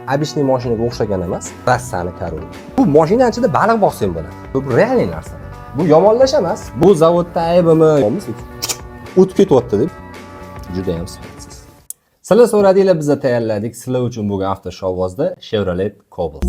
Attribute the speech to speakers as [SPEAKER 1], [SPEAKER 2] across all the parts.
[SPEAKER 1] Обычный mashinaga o'xshagan emas, trassani король. Bu mashina ichida baliq boqsang bo'ladi. Bu реальный narsa. Bu yomonlash emas. Bu zavodda aybimi? O'tib ketyapti deb juda ham sifatsiz. Sizlar so'radinglar, biz tayyorladik. Sizlar uchun bugun avtoshovvozda Chevrolet Cobalt.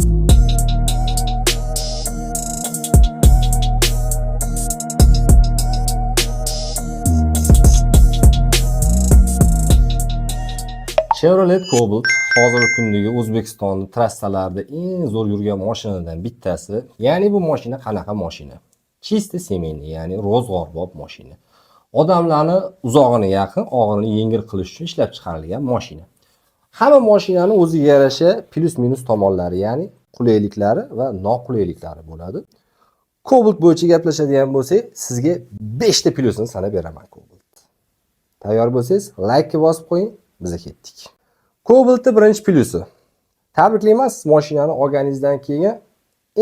[SPEAKER 1] Chevrolet Cobalt hozirgi kundagi O'zbekistonning trassalarida eng zo'r yurgan mashinalardan bittasi. Ya'ni bu mashina qanaqa mashina? Чисто семейный, ya'ni ro'zg'orbop mashina. Odamlarni uzog'ini yaqin, og'irini yengil qilish uchun ishlab chiqarilgan mashina. Hamma mashinani o'ziga yarasha plyus-minus tomonlari, ya'ni qulayliklari va noqulayliklari bo'ladi. Cobalt bo'yicha gaplashadigan bo'lsak, sizga 5 ta plyusini sanab beraman Cobalt. Tayyor bo'lsangiz, like bosib qo'ying, biz ketdik. Cobalt'ni birinchi plyusi. Tabriklayman, siz mashinani olganingizdan keyin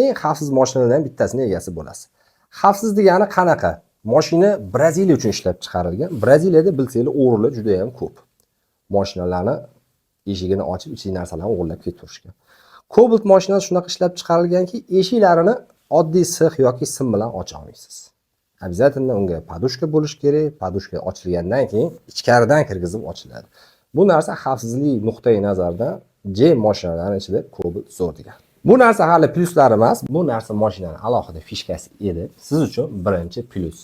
[SPEAKER 1] eng xavfsiz mashinalardan bittasini egasi bo'lasiz. Xavfsiz degani qanaqa? Mashina Braziliya uchun ishlab chiqarilgan. Braziliyada bilsanglar o'g'rilar juda ham ko'p. Mashinalarni eshigini ochib, ichidagi narsalarni o'g'irlab ketaverishgan. Cobalt mashinasi shunaqa ishlab chiqarilganki, eshiklarini oddiy six yoki sim bilan ocha olmaysiz. Обязательно unga подушка bo'lishi kerak. Подушка ochilgandan keyin ichkaridan kirgizib ochiladi. Bu narsa xavfsizlik nuqtai nazaridan J mashinalari ichida Cobalt zo'r degan. Bu narsa hali plyuslari emas, bu narsa mashinani alohida фишка si edi. Siz uchun birinchi plyus.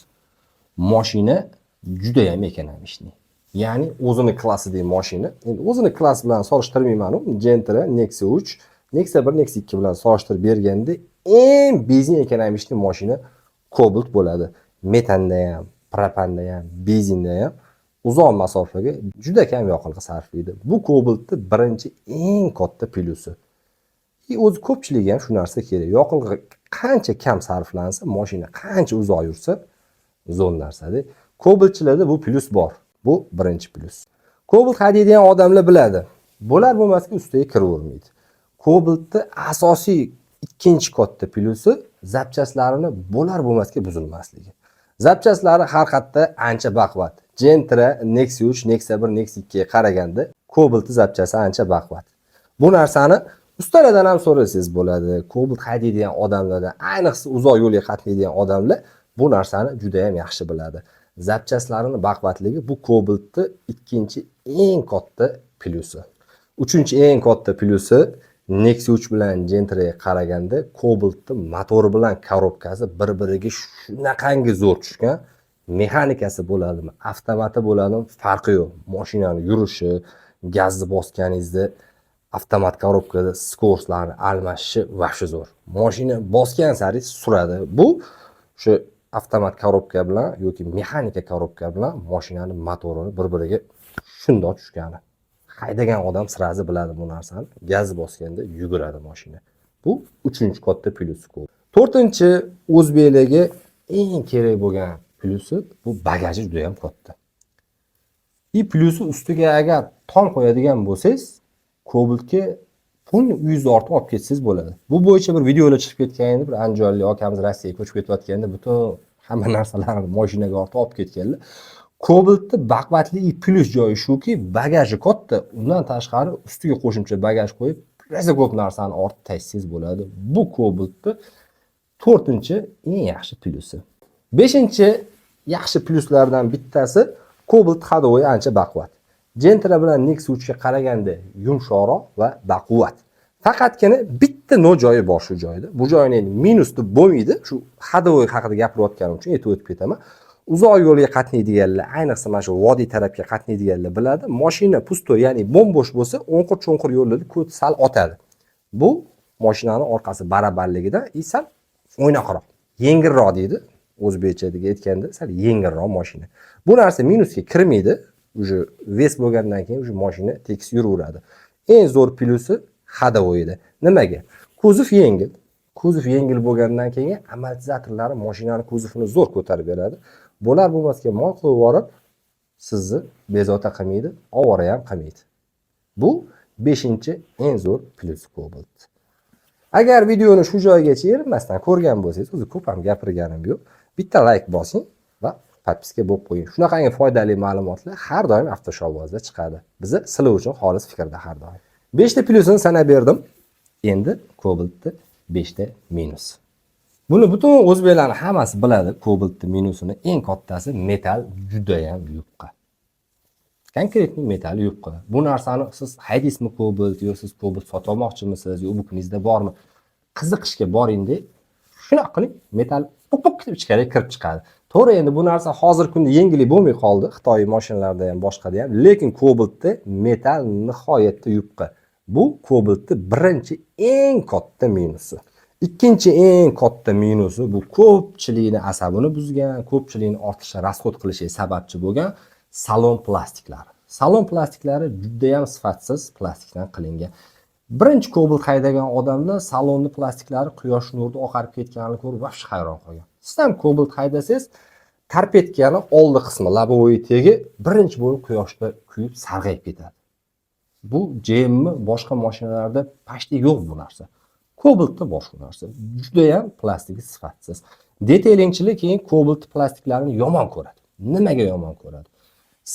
[SPEAKER 1] Mashina juda ham экономичный. Ya'ni o'zini klassidagi mashina. Endi o'zini klass bilan solishtirmayman u. Gentra, Nexia 3, Nexia 1, Nexia 2 bilan solishtirib berganda eng benzin экономичный mashina Cobalt bo'ladi. Metanda ham, propanda ham, benzinda ham uzoq masofaga juda kam yoqilg'i sarflaydi. Bu Cobaltni birinchi eng katta plyusi. И o'zi ko'pchilikka ham shu narsa kerak. Yoqilg'i qancha kam sarflansa, mashina qancha uzoq yursa, zo'r narsada. Cobaltchilarda bu plyus bor. Bu birinchi plyus. Cobalt haydaydigan odamlar biladi. Bo'lar bo'lmasga ustiga kiravermaydi. Cobaltni asosiy ikkinchi katta plyusi запчасть larini bo'lar bo'lmasga buzilmasligi. Запчасть lari har qayerda ancha baquvvat. Gentra, Nexia 3, Nexia 1, Nexia 2 ga qaraganda Cobaltni запчасть i ancha baquvvat. Bu narsani ustalardan ham so'rasangiz bo'ladi. Cobalt haydaydigan odamlardan, ayniqsa uzoq yo'lga qatnaydigan odamlar bu narsani juda ham yaxshi biladi. Запчасть larini baquvvatligi bu Cobaltni ikkinchi eng katta plyusi. Uchinchi eng katta plyusi Nexia 3 bilan Gentraga qaraganda Cobaltni motori bilan коробка si bir-biriga shunaqangi zo'r tushgan. Mexanikasi bo'ladimi, avtomati bo'ladimi, farqi yo'q. Mashinani yurishi, gazni bosganingizda avtomat коробка da скорость larni almashishi вообще zo'r. Mashina bosgan sari suradi. Bu o'sha avtomat коробка bilan yoki mexanika коробка bilan mashinani motorini bir-biriga shundoq tushgani. Haydagan odam сразу biladi bu narsani. Gaz bosganda yuguradi mashina. Bu uchinchi katta plyusi. To'rtinchi o'zbeklarga eng kerak bo'lgan plyusi bu bagaji juda ham katta. И plyusi ustiga agar tom qo'yadigan bo'lsangiz, Cobaltga pulni uyingizga ortib olib ketsangiz bo'ladi. Bu bo'yicha bir videolar chiqib ketgan edi. Bir andijonlik akamiz Rossiyaga ko'chib ketayotganda butun hamma narsalarini mashinaga ortib olib ketganlar. Cobaltni baquvvatli plyus joyi shuki, bagaji katta, undan tashqari ustiga qo'shimcha bagaj qo'yib, rosa ko'p narsani ortib tashlasangiz bo'ladi. Bu Cobaltni to'rtinchi eng yaxshi plyusi. Beshinchi yaxshi plyuslardan bittasi Cobalt ходовой ancha baquvvat. Gentra bilan Nexia 3 ga qaraganda yumshoqroq va baquvvat. Faqatgina bitta но joyi bor shu joyda. Bu joyini endi minus deb bo'lmaydi. Shu ходовой haqida gapirayotganim uchun aytib o'tib ketaman. Uzoq yo'lga qatnaydiganlar, ayniqsa mana shu vodiy tarafga qatnaydiganlar biladi. Mashina пустой, ya'ni bo'm-bo'sh bo'lsa, o'nqir-cho'nqir yo'llarda ko'z sal otadi. Bu mashinani orqasi barabarligidan и sal o'ynoqroq, yengilroq deydi. O'zbekchadagi aytganda sal yengilroq mashina. Bu narsa minusga kirmaydi. Уже вес bo'lgandan keyin уже mashina tekis yuraveradi. Eng zo'r plyusi ходовой ida. Nimaga? Kuzov yengil. Kuzov yengil bo'lgandan keyin amortizatorlari mashinani kuzovini zo'r ko'tarib beradi. Bo'lar bo'lmasga moy qo'yib yuborib, sizni bezovta qilmaydi, ovora ham qilmaydi. Bu 5-inchi eng zo'r plyus Cobalt. Agar videoni shu joygacha erinmasdan ko'rgan bo'lsangiz, o'zi ko'p ham gapirganim yo'q. Bitta like bosing va подписка bo'lib qo'ying. Shunaqangi foydali ma'lumotlar har doim Avtoshovvozda chiqadi. Bizi sizlar uchun xolis fikrda har doim. 5 ta plyusini sanab berdim. Endi Cobaltni 5 ta minus. Buni butun o'zbeklarni hammasi biladi. Cobaltni minusini eng kattasi metall judayam yupqa. Конкретный metall yupqa. Bu narsani siz haydaysizmi Cobalt, yo siz Cobalt sotib olmoqchimisiz, yo bukuningizda bormi? Qiziqishga boringda, shunaqa qiling, metall puk puk deb ichkariga kirib chiqadi. To'g'ri, endi bu narsa hozirgi kunda yengillik bo'lmay qoldi, Xitoy mashinalarida ham, boshqada ham, lekin Cobaltda metall nihoyatda yupqa. Bu Cobaltni birinchi eng katta minusi. Ikkinchi eng katta minusi, bu ko'pchilikni asabini buzgan, ko'pchilikni ortiqcha расход qilishiga sababchi bo'lgan salon plastiklari. Salon plastiklari juda ham sifatsiz plastikdan qilingan. Birinchi Cobalt haydagan odamlar salonni plastiklari quyosh nurida oqarib ketganini ko'rib вообще hayron qolgan. Siz ham Cobalt haydasangiz, торпедка ni oldi qismi, лобовой tegi birinchi bo'lib quyoshda kuyib sarg'ayib ketadi. Bu GMni boshqa mashinalarda почти yo'q bu narsa. Cobaltda bor shu narsa. Judayam plastiki sifatsiz. Detailingchilar keyin Cobalt plastiklarini yomon ko'radi. Nimaga yomon ko'radi?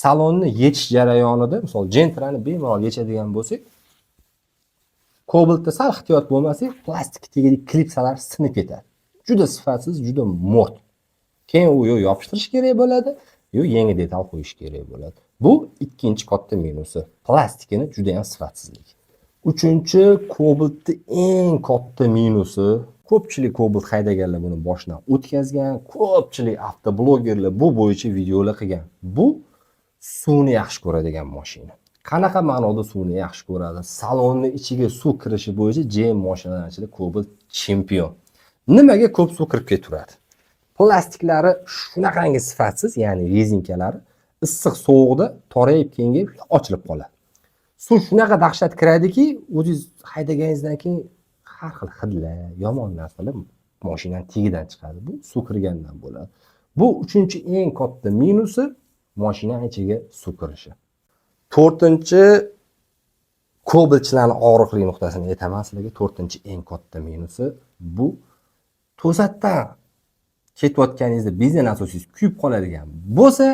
[SPEAKER 1] Salonni yechish jarayonida, misol, Gentrani bemalol yechadigan bo'lsak, Cobaltda sal ehtiyot bo'lmasak, plastik tagidagi klipsalar sinib ketadi. Juda sifatsiz, juda mo'rt. Keyin u yo yopishtirish kerak bo'ladi, yo yangi detal qo'yish kerak bo'ladi. Bu ikkinchi katta minusi. Plastikini juda ham sifatsizligi. Uchinchi Cobaltni eng katta minusi, ko'pchilik Cobalt haydaganlar buni boshidan o'tkazgan, ko'pchilik avtoblogerlar bu bo'yicha videolar qilgan. Bu suvni yaxshi ko'radigan mashina. Qanaqa ma'noda suvni yaxshi ko'radi? Salonni ichiga suv kirishi bo'yicha GM mashinalar ichida Cobalt chempion. Nimaga ko'p suv kirib ketaveradi? Plastiklari shunaqangi sifatsiz, ya'ni rezinkalari issiq sovuqda torayib, kengayib ochilib qoladi. Suv shunaqa dahshat kiradiki, o'zingiz haydaganingizdan keyin har xil hidlar, yomon narsalar mashinani tagidan chiqadi. Bu suv kirgandan bo'ladi. Bu uchinchi eng katta minusi, mashinani ichiga suv kirishi. To'rtinchi, Cobaltchilarni og'riqli nuqtasini aytaman sizlarga. To'rtinchi eng katta minusi, bu to'satdan ketayotganingizda benzin nasosingiz kuyib qoladigan bo'lsa,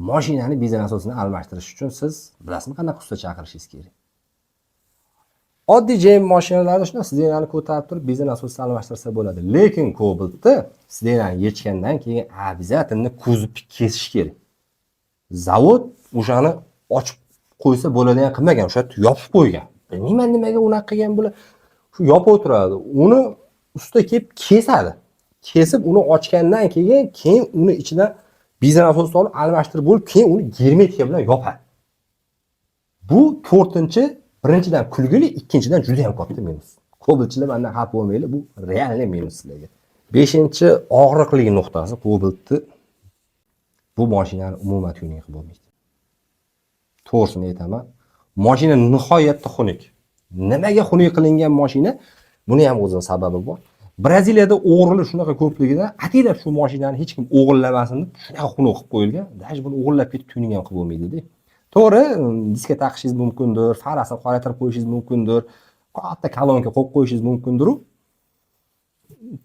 [SPEAKER 1] mashinani benzin nasosini almashtirish uchun siz bilasizmi qanaqa usta chaqirishingiz kerak? Oddiy GM mashinalarda shunday сиденье ni ko'tarib turib benzin nasosini almashtirsa bo'ladi. Lekin Cobaltda сиденье ni yechgandan keyin обязательно kuzovni kesish kerak. Zavod o'shani ochib qo'ysa bo'ladigan qilmagan, o'sha yerda yopib qo'ygan. Bilmayman, nimaga unaqa qilgan bular. Shu yopib o'tiradi. Uni usta kelib kesadi. Kesib uni ochgandan keyin uni ichidan benzin nasosini olib almashtirib bo'lib, keyin uni germetika bilan yopadi. Bu to'rtinchi, birinchidan kulgili, ikkinchidan juda ham katta minus. Cobaltchilar mandan xafa bo'lmanglar, bu реальный minus sizlarga. Beshinchi og'riqli nuqtasi Cobaltni, bu mashinani umuman tuning qilib bo'lmaydi. To'g'risini aytaman. Mashina nihoyatda xunuk. Nimaga xunuk qilingan mashina? Buni ham o'zini sababi bor. Braziliyada o'g'rilar shunaqa ko'pligidan ataylab shu mashinani hech kim o'g'irlamasin deb shunaqa xunuk qilib qo'yilgan. Даже buni o'g'irlab ketib tuning ham qilib bo'lmaydi-da. To'g'ri, diska taqishingiz mumkindir, farasini qoraytirib qo'yishingiz mumkindir, katta kolonka qo'yib qo'yishingiz mumkindir.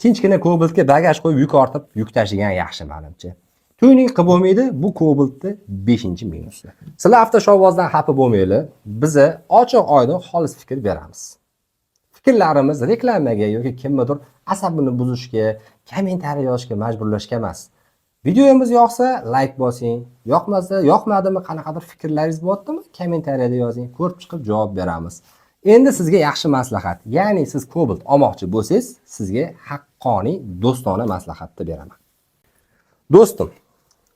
[SPEAKER 1] Tinchgina Cobaltga bagaj qo'yib yuk ortib yuk tashigan yaxshi menimcha. Tuning qilib bo'lmaydi, bu Cobaltni 5-minusi. Sizlar avtoshovvozdan xafa bo'lmanglar. Biza ochiq oydin xolis fikr beramiz. Fikrlarimiz reklamaga yoki kimnidir asabini buzishga, kommentariy yozishga majburlashga emas. Videomiz yoqsa layk bosing, yoqmasa, yoqmadimi, qanaqadir fikrlaringiz bo'lyaptimi, kommentariyada yozing, ko'rib chiqib javob beramiz. Endi sizga yaxshi maslahat, ya'ni siz Cobalt olmoqchi bo'lsangiz, sizga haqqoniy do'stona maslahatni beraman. Do'stim,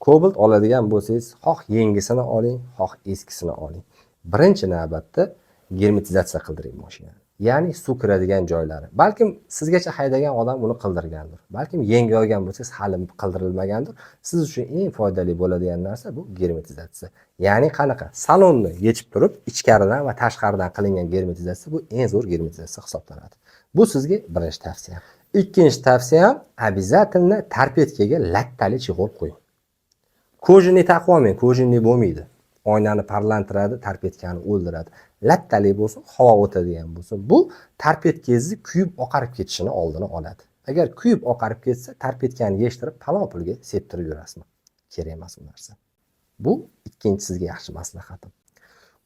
[SPEAKER 1] Cobalt oladigan bo'lsangiz, xoh yangisini oling, xoh eskisini oling. Birinchi navbatda germetizatsiya qildiring mashinani. Ya'ni suv kiradigan joylari. Balkim sizgacha haydagan odam uni qildirgandir. Balkim yangi olgan bo'lsangiz hali qildirilmagandir. Siz uchun eng foydali bo'ladigan narsa bu germetizatsiya. Ya'ni qanaqa? Salonni yechib turib, ichkaridan va tashqaridan qilingan germetizatsiya, bu eng zo'r germetizatsiya hisoblanadi. Bu sizga birinchi tavsiyam. Ikkinchi tavsiyam, обязательно торпедка ga lattali чехол qo'ying. Кожаный taqib olmang, кожаный bo'lmaydi. Oynani parlantiradi, торпедка ni o'ldiradi. Lattali bo'lsin, havo o'tadigan bo'lsin. Bu торпедка ngizni kuyib oqarib ketishini oldini oladi. Agar kuyib oqarib ketsa, торпедка ni yechtirib palon pulga septirib yurasizmi? Kerak emas u narsa. Bu ikkinchi sizga yaxshi maslahatim.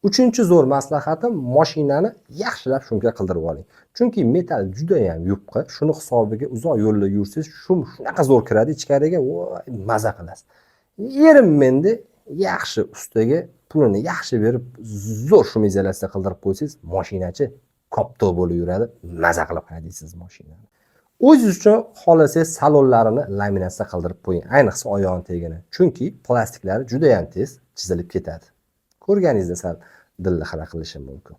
[SPEAKER 1] Uchinchi zo'r maslahatim: mashinani yaxshilab шумка qildirib oling. Chunki metall judayam yupqa, shuni hisobiga uzoq yo'lda yursangiz, shum shunaqa zo'r kiradi ichkariga, voy, maza qilasiz. Erinmenda yaxshi ustaga pulini yaxshi berib, zo'r шумоизоляция qildirib qo'ysangiz, mashinachi koptok bo'lib yuradi, maza qilib haydaysiz mashinani. O'zingiz uchun xohlasangiz, salonlarini laminatsiya qildirib qo'ying, ayniqsa oyog'ini tagini. Chunki plastiklari judayam tez chizilib ketadi. Ko'rganingizda sal dilni xira qilishi mumkin.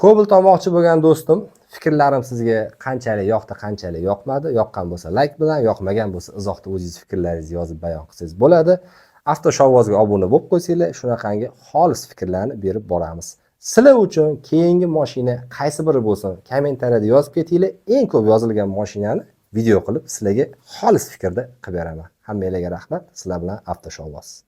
[SPEAKER 1] Cobalt olmoqchi bo'lgan do'stim, fikrlarim sizga qanchalik yoqdi, qanchalik yoqmadi? Yoqqan bo'lsa layk bilan, yoqmagan bo'lsa izohda o'zingiz fikrlaringizni yozib bayon qilsangiz bo'ladi. Avtoshovvozga obuna bo'lib qo'ysanglar, shunaqangi xolis fikrlarni berib boramiz. Sizlar uchun keyingi mashina qaysi biri bo'lsin, kommentariyada yozib ketinglar. Eng ko'p yozilgan mashinani video qilib, sizlarga xolis fikrda qilib beraman. Hammanglarga rahmat. Sizlar bilan Avtoshovvoz.